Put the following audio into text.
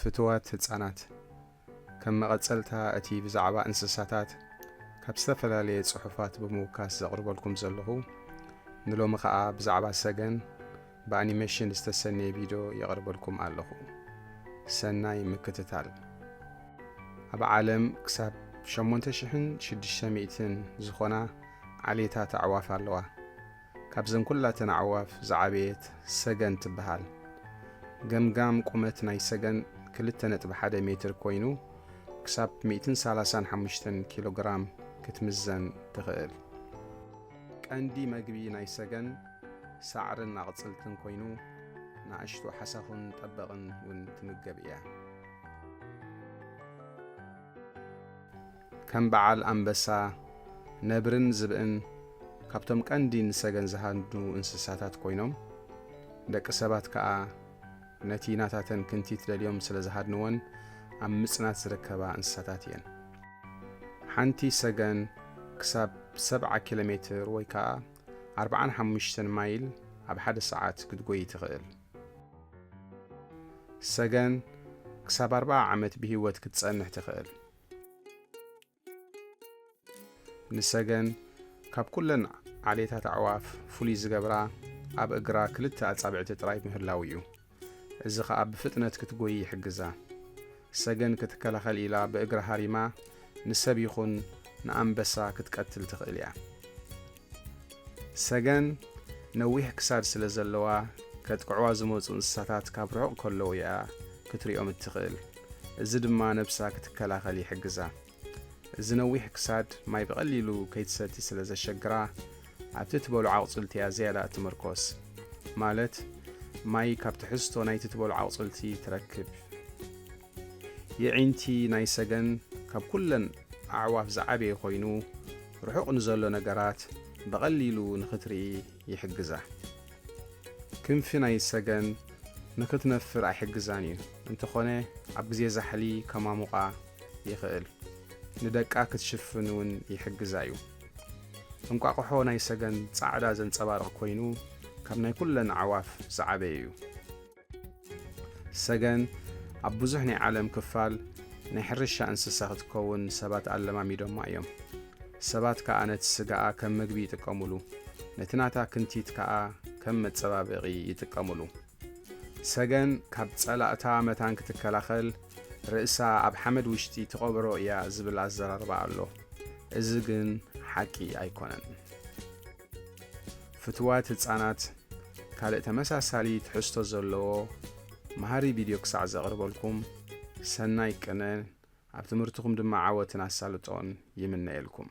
ፍቱዋት ህጻናት፣ ከም መቐጸልታ እቲ ብዛዕባ እንስሳታት ካብ ዝተፈላለየ ጽሑፋት ብምውካስ ዘቕርበልኩም ዘለኹ፣ ንሎሚ ኸኣ ብዛዕባ ሰገን ብኣኒሜሽን ዝተሰነየ ቪድዮ የቕርበልኩም ኣለኹ። ሰናይ ምክትታል። ኣብ ዓለም ክሳብ ሸሞንተ ሽሕን ሽዱሽተ ሚእትን ዝኾና ዓሌታት ኣዕዋፍ ኣለዋ። ካብዘን ኩላተን ኣዕዋፍ ዝዓበየት ሰገን ትበሃል። ገምጋም ቁመት ናይ ሰገን ክልተ ነጥቢ ሓደ ሜትር ኮይኑ፣ ክሳብ ሚእትን ሰላሳን ሓሙሽተን ኪሎ ግራም ክትምዘን ትኽእል። ቀንዲ መግቢ ናይ ሰገን ሳዕርን ኣቕጽልትን ኮይኑ፣ ንኣሽቱ ሓሳኹን ጠበቕን እውን ትምገብ እያ። ከም በዓል ኣንበሳ፣ ነብርን ዝብእን ካብቶም ቀንዲ ንሰገን ዝሃድኑ እንስሳታት ኮይኖም፣ ደቂ ሰባት ከኣ ነቲ ናታተን ክንቲት ደልዮም ስለ ዝሃድንወን ኣብ ምጽናት ዝርከባ እንስሳታት እየን። ሓንቲ ሰገን ክሳብ ሰብዓ ኪሎ ሜትር ወይ ከኣ ኣርብዓን ሓሙሽተን ማይል ኣብ ሓደ ሰዓት ክትጎዪ ትኽእል። ሰገን ክሳብ ኣርብዓ ዓመት ብህይወት ክትጸንሕ ትኽእል። ንሰገን ካብ ኩለን ዓሌታት ኣዕዋፍ ፍሉይ ዝገብራ ኣብ እግራ ክልተ ኣጻብዕቲ ጥራይ ምህላው እዩ። እዚ ኸኣ ብፍጥነት ክትጎዪ ይሕግዛ። ሰገን ክትከላኸል ኢላ ብእግራ ሃሪማ ንሰብ ይኹን ንኣንበሳ ክትቀትል ትኽእል እያ። ሰገን ነዊሕ ክሳድ ስለ ዘለዋ፣ ከጥቅዕዋ ዝመጹ እንስሳታት ካብ ርሑቕ ከለዉ እያ ክትሪኦም እትኽእል። እዚ ድማ ነብሳ ክትከላኸል ይሕግዛ። እዚ ነዊሕ ክሳድ ማይ ብቐሊሉ ከይትሰቲ ስለ ዘሸግራ፣ ኣብቲ ትበልዖ ኣቑጽልቲ እያ ዝያዳ እትምርኮስ። ማለት፣ ማይ ካብ ትሕዝቶ ናይቲ ትበልዖ ኣቑጽልቲ ትረክብ። የዒንቲ ናይ ሰገን ካብ ኩለን ኣዕዋፍ ዝዓበየ ኮይኑ፣ ርሑቕ ንዘሎ ነገራት ብቐሊሉ ንኽትርኢ ይሕግዛ። ክንፊ ናይ ሰገን ንኽትነፍር ኣይሕግዛን እዩ፣ እንተኾነ ኣብ ግዜ ዛሕሊ ከማሙቓ ይኽእል። ንደቃ ክትሽፍን እውን ይሕግዛ እዩ። እንቋቑሖ ናይ ሰገን ጻዕዳ ዘንጸባርቕ ኮይኑ፣ ካብ ናይ ኩለን ኣዕዋፍ ዝዓበየ እዩ። ሰገን ኣብ ብዙሕ ናይ ዓለም ክፋል ናይ ሕርሻ እንስሳ ክትከውን ሰባት ኣለማሚዶማ እዮም። ሰባት ከኣ ነቲ ስጋኣ ከም መግቢ ይጥቀሙሉ፣ ነቲ ናታ ክንቲት ከኣ ከም መጸባበቒ ይጥቀሙሉ። ሰገን ካብ ጸላእታ መታን ክትከላኸል፣ ርእሳ ኣብ ሓመድ ውሽጢ ትቐብሮ እያ ዝብል ኣዘራርባ ኣሎ። እዚ ግን ሓቂ ኣይኮነን። ፍቱዋት ህጻናት፣ ካልእ ተመሳሳሊ ትሕዝቶ ዘለዎ መሃሪ ቪድዮ ክሳዕ ዘቕርበልኩም፣ ሰናይ ቅነ፣ ኣብ ትምህርትኹም ድማ ዓወትን ኣሳልጦን ይምነየልኩም።